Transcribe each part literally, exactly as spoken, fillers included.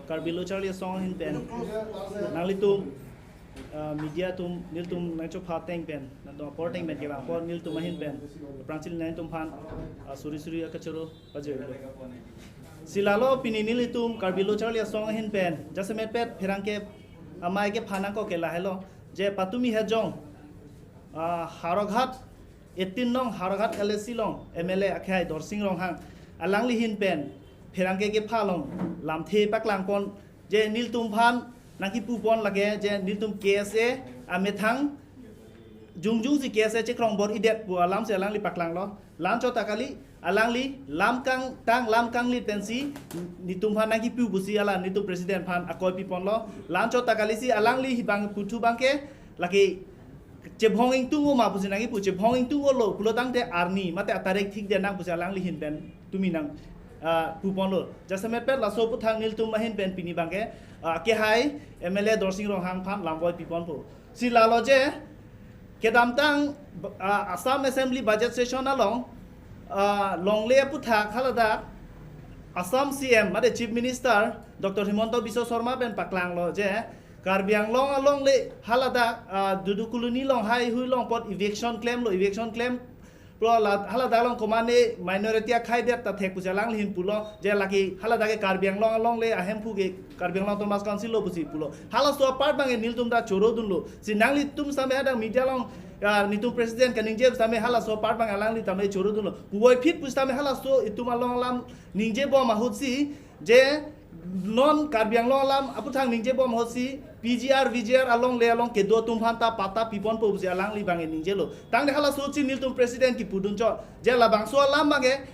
Karbi Lo Charli Asong ahin pen nanglitum, ah, media atum, nelitum nangchopha ateng pen, nangtum apor ateng pen kevang apot nelitum ahin pen aphrangsi nanglitum aphan, ah, suri suri akachoro pajirlo. Si lalo pini nelitum Karbi Lo Charli Asong ahin pen jasemet pet pherangke amei kephan nangkok ke lahelo, je patumi hajong, ah, Howraghat, eighteen nong Howraghat L A C along M L A akhai Dorsing Ronghang, alangli ahin pen pherangke kepha along lamthe paklang pon, je nelitum aphan nangkipu pon lake je nelitum K S A amethang jongjong si K S A chekrong bor-idet pu alam si alangli paklanglo. La-anchot ta kali, alangli lam kangtang lam kanglit pensi nelitum aphan nangkipu pusi hala nelitum president aphan akoi pi ponlo. La-anchot ta kali si alangli abang puthu abangke lake chebhong ingtung-o ma pusi nangkipu, chebhong ingtung-olo pulo tangte arni mate atarik thikdet nang pusi alangli ahin pen tumi nang, ah, pu ponlo. Jasemet pet laso aphuthak nelitum ahin pen pini abangke, ah, kehai M L A Dorsing Ronghang aphan lamvoi pi ponpo. Si lalo je kedamtang, ah, Assam Assembly budget session along, ah, longle aphuthak haladak Assam C M mate Chief Minister Doctor Himanta Biswa Sarma pen paklanglo je Karbi Anglong alongle haladak, ah, Dudu Colony along haihui along apot eviction klemlo, eviction klem pulo la haladak along komatne minority akhai det ta thek pusi alangli ahin pulo, je lake haladak ke Karbi Anglong alongle ahemphu ke Karbi Anglong Autonomous Council lo pusi pulo. Halaso apart abangke nelitum ta choro dunlo. Si nanglitum sitame hadak media along, ah, nelitum president kaningje sitame halaso apart abang alangli tame choro dunlo. Puvoiphit pusitame halaso itum along alam ningjebom ahut si je non Karbi Anglong alam aphuthak ningjebom ahut si P G R, V G R alongle along kedo atum aphan ta patta pi ponpo pusi alangli abangke ningjelo. Tangte halaso si nelitum president kipu dunchot. Je labangso alam abangke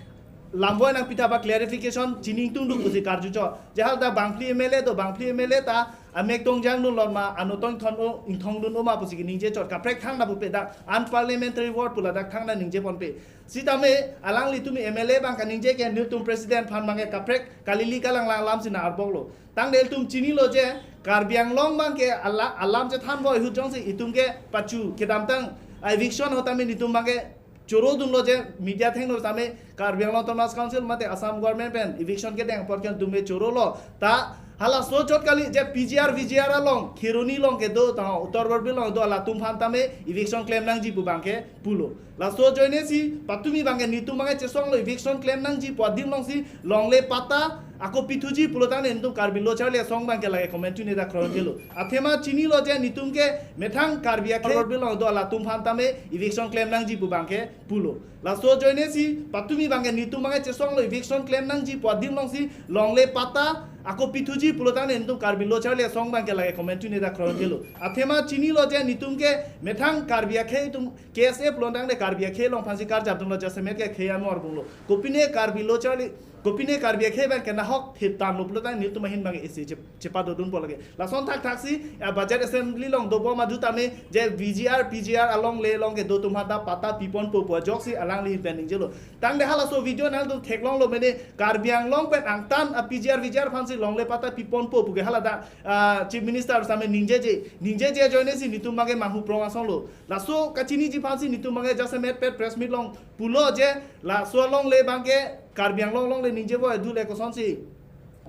lamvoi nangpi tha ba clarification chini ingtungduk pusi karjuchot. Je haladak bangphli M L A do, bangphli M L A ta amek tongjang dunlo ma, ano tong thon-o, ingthong dun-o ma pusi ningje chot. Kaprek thangta pupe, dak unparliamentary word pu ladak thangta ningje ponpe. Sitame alanglitum M L A abang kaningje ke nelitum president aphan abangke kaprek kalili kalanglang alam si nang-arboklo. Tangte ilitum chinilo je Karbi Anglong abangke ala-, alam chethanvoi ahut jongsi itum ke pachu kedamtang eviction ahut tame nelitum abangke choro dunlo je media athengno tame Karbi Anglong Autonomous Council mate Assam government pen eviction kedeng apot ke nelitum ke chorolo. Ta halaso chot kali je P G R, V G R along Kheroni along kedo ta Uttar Borbil along do latum aphan tame eviction klem nangji pu abangke pulo. Laso ajoine si patumi abangke nelitum abangke chesonglo, eviction klem nangji pu adim along si longle patta ako pithuji pulo tangte nelitum Karbi Lo Charli Asong abangke lake comment tune ta kroidetlo. Athema chinilo je nelitum ke methang Karbi akhei Uttar Borbil along do latum aphan tame eviction klem nangji pu abangke pulo. Laso ajoine si patumi abangke nelitum abangke chesonglo, eviction klem nangji pu adim along si longle patta ako pithuji pulo tangte nelitum Karbi Lo Charli Asong abangke lake comment tune ta kroidetlo. Athema chinilo je nelitum ke methang Karbi akhei atum K S A pulo tangte Karbi akhei along aphansi karjap dunlo, jasemet ke khei anor bunglo. Kopine Karbi Lo Charli, kopine Karbi akhei abangke nahok thip tanglo pulo tangte nelitum ahin abangke isi chep-, chepado dunpo lake. Lason thakthak si, ah, budget assembly along dobom ahut tame je V G R, P G R alongle along kedo atum aphan ta patta pi ponpo pu ajok si alangli ahin pen ningjelo. Tangte halaso video nangtum theklonglo mene Karbi Anglong pen angtan a P G R, V G R aphansi longle patta pi ponpo pu ke haladak, ah, Chief Minister sitame ningjeje, ningjeje ajoine si nelitum abangke manghu prong asonlo. Laso kachiniji aphansi nelitum abangke jasemet pet press meet along pulo je laso alongle abangke Karbi Anglong alongle ningjevoi dule kosonsi,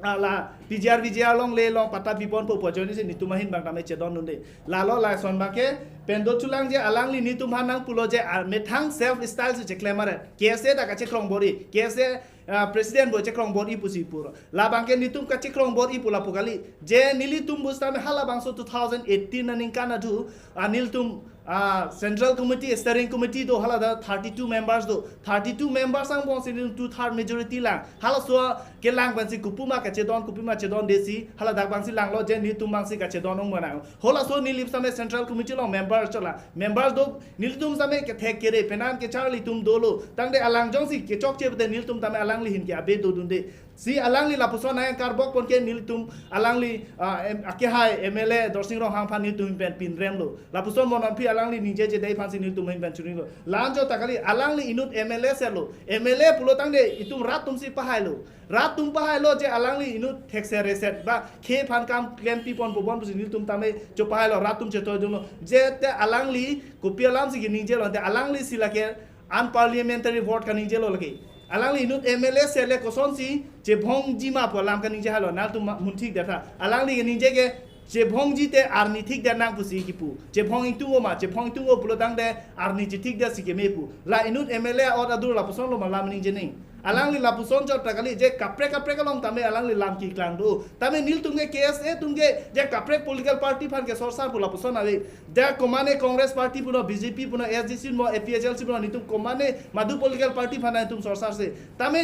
ah, la P G R, V G R alongle along patta pi ponpo pu ajoine si nelitum ahin abang tame chedon dunde. Lalo lason abangke pen do chulang je alangli nelitum aphan nangpulo je, ah, methang self style si cheklem aret. K S A ta kachekrong bor-i, K S A, ah, president bo chekrong bor-i pusi puro. La abangke nelitum kachekrong bor-i pu lapu kali. Je nelitum pusitame halabangso two thousand eighteen aningkan ahut, ah, nelitum, ah, Central Committee, Steering Committee do, haladak thirty-two members do. Thirty-two members angbong si nelitum two third majority lang. Halaso kelang pensi kopima kachedon, kopima chedonde si haladak abangsi langlo je nelitum abangsi kachedon ong manang. Halaso neli sitame Central Committee along member chotlo. Members do, nelitum sitame kethek kere penan kecharli atum dolo. Tangte alang jongsi kechokche pute nelitum tame alangli ahin ke abe dodunde. Si alangli lapuson nangkarbok pon ke nelitum alangli, ah, em, akehai M L A Dorsing Ronghang aphan nelitum pen pinremlo. Lapuson mo non aphi alangli ningjeje dei aphansi nelitum ahin pen churilo. La-anchot ta kali alangli inut M L A selo. M L A pulo tangte itum rat atum si pahailo. Rat atum pahailo je alangli inut thekser reset ba khei aphan kam klempi ponpo bon pusi nelitum tame chopahailo, rat atum chetoi dunlo. Je te alangli kopi alam si keningjelo te alangli si lake unparliamentary word kaningjelo lake. Alangli inut M L A sele kosonsi chebhongji ma pu alam kaningje halo, nangtum ma- munthik detha. Alangli kaningje ke chebhongji te arni thik det nang pusi kipu. Chebhong ingtung-o ma, chebhong ingtung-o pulo tangte arni chethik detsi keme pu. La inut M L A ot adur lapuson lo ma lam ningje ning. Alangli lapuson chot ta kali, je kaprek kaprek along tame alangli lam keklang do. Tame nelitum ke K S A atum ke je kaprek political party aphan ke sorsar pu lapuson ave. Je komane Congress party punon, B J P punon, A S D C punon, A P H L C punon, nelitum komane madu political party aphan nelitum sorsarse. Tame